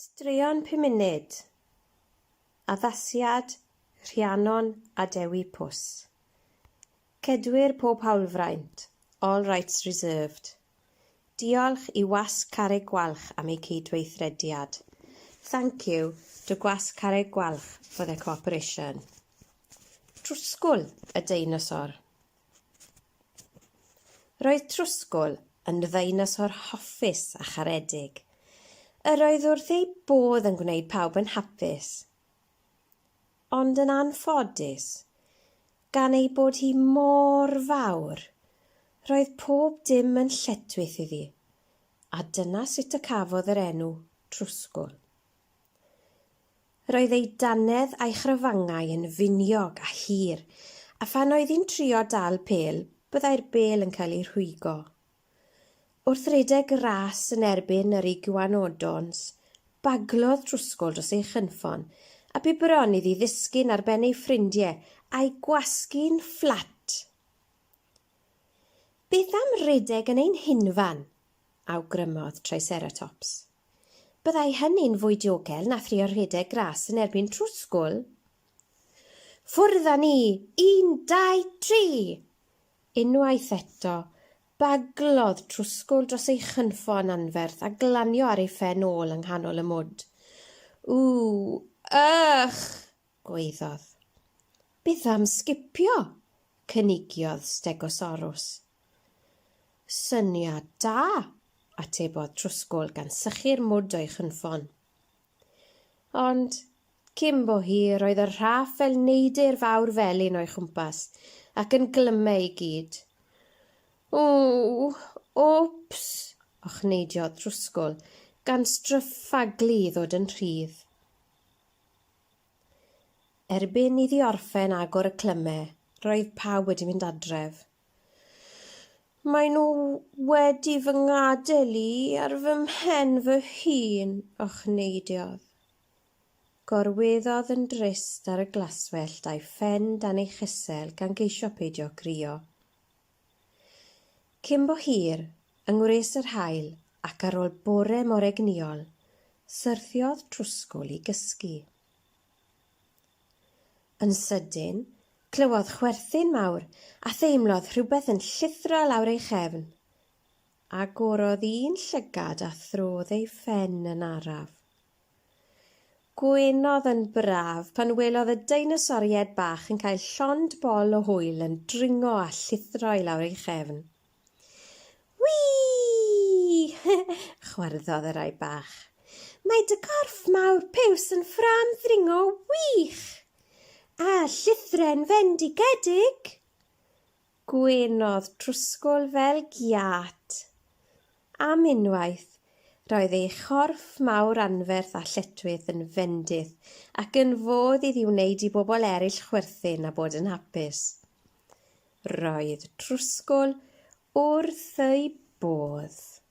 Straeon Pum Munud, Addasiad Rhiannon a Dewi Pws. Cedwir pob hawlfraint, all rights reserved. Diolch i Wasg Carreg Gwalch am eu cydweithrediad. Thank you to Gwasg Carreg Gwalch for their cooperation. Trwsgwl y deinosor. Roedd Trwsgwl yn ddeinosor hoffus a charedig. Yr oedd wrth ei bodd yn gwneud pawb yn hapus. Ond yn anffodus, gan ei bod hi mor fawr, roedd pob dim yn lletchwith iddi, a dyna sut y cafodd yr enw Trwsgwl. Roedd ei dannedd a'i chrafangau yn finiog a hir, a phan oedd hi'n trio dal pêl, byddai'r bêl yn cael ei rhwygo. Wrth redeg ras yn erbyn yr iguanodons, baglodd Trwsgwl dros ei chynffon, a bu bron iddi ddisgyn ar ben ei ffrindiau a'i gwasgu'n fflat. Beth am redeg yn ein hunfan? awgrymodd Triceratops. Byddai hynny'n fwy diogel na thrio rhedeg gras yn erbyn trwsgwl. Ffwrdd â ni! Un, dau, tri! Unwaith eto, baglodd trwsgwl dros ei chynffon anferth a glanio ar ei phen ôl yng nghanol y mwd. Ww, ych! gwaeddodd. Beth am sgipio? cynigiodd Stegosaurus. Syniad da! atebodd Trwsgwl gan sychu'r mwd o'i chynffon. Ond, cyn bo hir, roedd y rhaff fel neidr fawr felyn o'i chwmpas, ac yn glymau i gyd. Ww! Wps! ochneidiodd Trwsgwl, gan stryffaglu i ddod yn rhydd. Erbyn iddi orffen agor y clyme, roedd pawb wedi mynd adref. Maen nhw wedi fy ngadael i ar fy mhen fy hun, ochneidiodd. Gorweddodd yn drist ar y glaswellt a'i phen dan ei chysel gan geisio peidio crio. Cyn bo hir, yng ngwres yr haul ac ar ôl bore mor egnïol, syrthiodd Trwsgwl i gysgu. Yn sydyn, clywodd chwerthin mawr a theimlodd rhywbeth yn llithro lawr ei chefn. Agorodd un llygad a throdd ei phen yn araf. Gwenodd yn braf pan welodd y deinosoriaid bach yn cael llond bol o hwyl yn dringo a llithro i lawr ei chefn. Wii! chwarddodd y rhai bach. Mae dy gorff mawr piws yn ffrâm ddringo wych! A llithren fendigedig! Gwenodd Trwsgwl fel giât. Am unwaith, roedd ei chorff mawr anferth a lletchwith yn fendith ac yn fodd iddi wneud i bobl eraill chwerthin a bod yn hapus. Roedd Trwsgwl wrth ei bodd.